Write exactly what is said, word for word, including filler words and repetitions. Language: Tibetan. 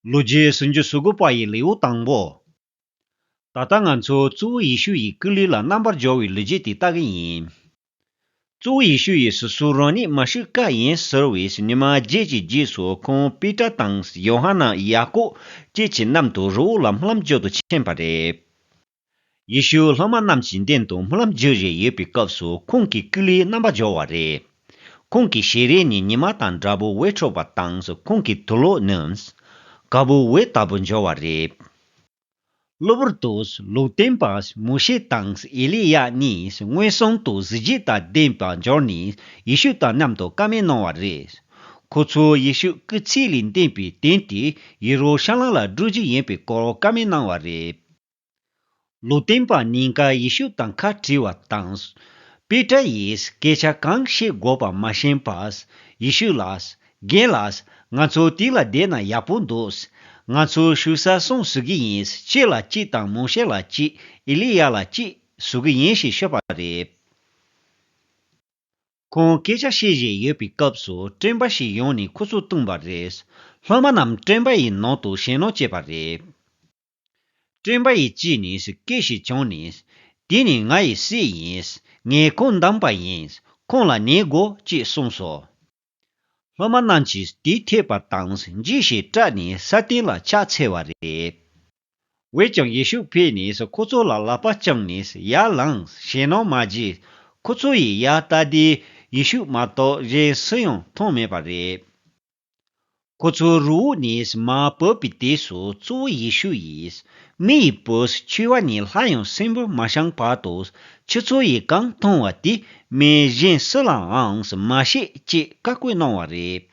ལོ་རྒྱུས་སུམ་ཅུ་སོ་དགུ་པ་ཡི་ལེའུ་དང་པོ། ད་ལྟ་ང་ཚོ་གཙོ་བོ་ཡེ་ཤུ་ཡི་སྐུ་ལུས་ལ་རྣམ་པར་སྦྱོར་བའི་ལོ་རྒྱུས་དེ་ལྟ་གི་ཡིན། གཙོ་བོ་ཡེ་ཤུ་ཡིས་སོ་སོ་རང་ཉིད་མ་ཤི་ཀ་ཡིན་ཟེར་བའི་ཉི་མ་བརྒྱད་ཀྱི་རྗེས་སུ་ཁོང་པེ་ཏྲ་དང་ཡོ་ཧ་ནན། ཡ་ཀོབ་བཅས་ཀྱི་མཉམ་དུ་རི་བོ་ལ་སྨོན་ལམ་བརྗོད་དུ་ཕྱིན་པ་རེད། ཡེ་ཤུ་སློབ་མ་རྣམས་ཀྱི་མདུན་དུ་སྨོན་ལམ་བརྗོད་བཞིན་ཡོད་པའི་སྐབས་སུ་ཁོང་གི་སྐུ་ལུས་རྣམ་པར་སྦྱོར་བ་རེད། ཁོང་གི་ཞལ་རས་ནས་ཉི་མ་དང་འདྲ་པོ་འོད་འཕྲོ་བ་དང་། ཁོང་གི་དུག་ལོག་ནི་དཀར་པོའི་འོད་ལྟ་བུ་འབྱོར་བ་རེད། གློ་བུར་དུ་ལུང་སྟོན་པ་མོ་ཤེ་དང་ཨེ་ལི་ཡ་གཉིས་མངོན་སུམ་དུ་གཟི་བརྗིད་དང་ལྡན་པར་འབྱོར་ནས་ཡེ་ཤུ་དང་མཉམ་དུ་བཀའ་མོལ་གནང་བ་རེད། ཁོ་ཚོས་ཡེ་ཤུ་སྐུ་ཚེ་ལས་འདས་པའི་དོན་དེ་ཡེ་རུ་ཤ་ལམ་ལ་སྒྲུབ་རྒྱུ་ཡིན་པའི་སྐོར་བཀའ་མོལ་གནང་བ་རེད། ལུང་སྟོན་པ་གཉིས་ཀ་ཡེ་ཤུ་དང་ཁ་བྲལ་བ་དང་། པེ་ཏྲ་ཡིས་སྐད་ཆ་གང་བཤད་དགོས་པ་མ་ཤེས་པར། ཡེ་ཤུ་ལ། རྒན་ལགས། ང་ཚོ་དེ་ལ་བསྡད་ན་ཡག་པོ་འདུག་ང་ཚོ་བཞུགས་ས་གསུམ་བཟོ་གི་ཡིན། ཁྱེད་ལ་གཅིག་དང་མོ་ཤེ་ལ་གཅིག་ཨེ་ལི་ཡ་ལ་གཅིག་བཟོ་གི་ཡིན་ཞེས་ཤོད་པ་རེད། ཁོང་སྐད་ཆ་བཤད་བཞིན་ཡོད་པའི་སྐབས་སུ་སྤྲིན་པ་ཞིག་ཡོང་ནས་ཁོ་ཚོ་བཏུམས་པ་རེད། སློབ་མ་རྣམས་སྤྲིན་པ་ཡི་ནང་དུ་ཞེད་སྣང་སྐྱེས་པ་རེད། སྤྲིན་པ་ཡིས་ཅི་ནས་སྐད་ཞིག་བྱུང་ནས། དེ་ནི་ང་ཡི་སྲས་ཡིན། ངས་ཁོང་འདམས་པ་ཡིན། ཁོང་ལ་ཉན་དགོས་ཅེས་གསུངས་སོ། སློབ་མ་རྣམས་ཀྱིས་དེ་ཐོས་པ་དང་འཇིགས་ཤིང་སྐྲག་ནས་ས་སྟེང་ལ་ཕྱག་འཚལ་བ་རེད། འོན་ཀྱང་ཡེ་ཤུ་ཕེབས་ནས་ཁོ་ཚོ་ལ་ལག་པ་བརྐྱངས་ནས། ཡར་ལངས། ཞེད་སྣང་མ་བྱེད། ཁོ་ཚོ་ཡིས་ཡར་ལྟ་དུས་ཡེ་ཤུ་མ་གཏོགས་གཞན་སུ་ཡང་མཐོང་མེད་པ་རེད། ཁོ་ཚོ་རི་བོ་ནས་མར་བབས་པའི་དུས་སུ་གཙོ་བོ་ཡེ་ཤུ་ཡིས། མི་ཡི་བུས་འཆི་བ་ནས་སླར་ཡང་གསོན་པོར་མ་བཞེངས་བར་དུ། ཁྱེད་ཚོ་ཡིས་གང་མཐོང་བ་དེ་མི་གཞན་སུ་ལའང་མ་བཤད་ཅེས་བཀའ་བཀོད་གནང་བ་རེད།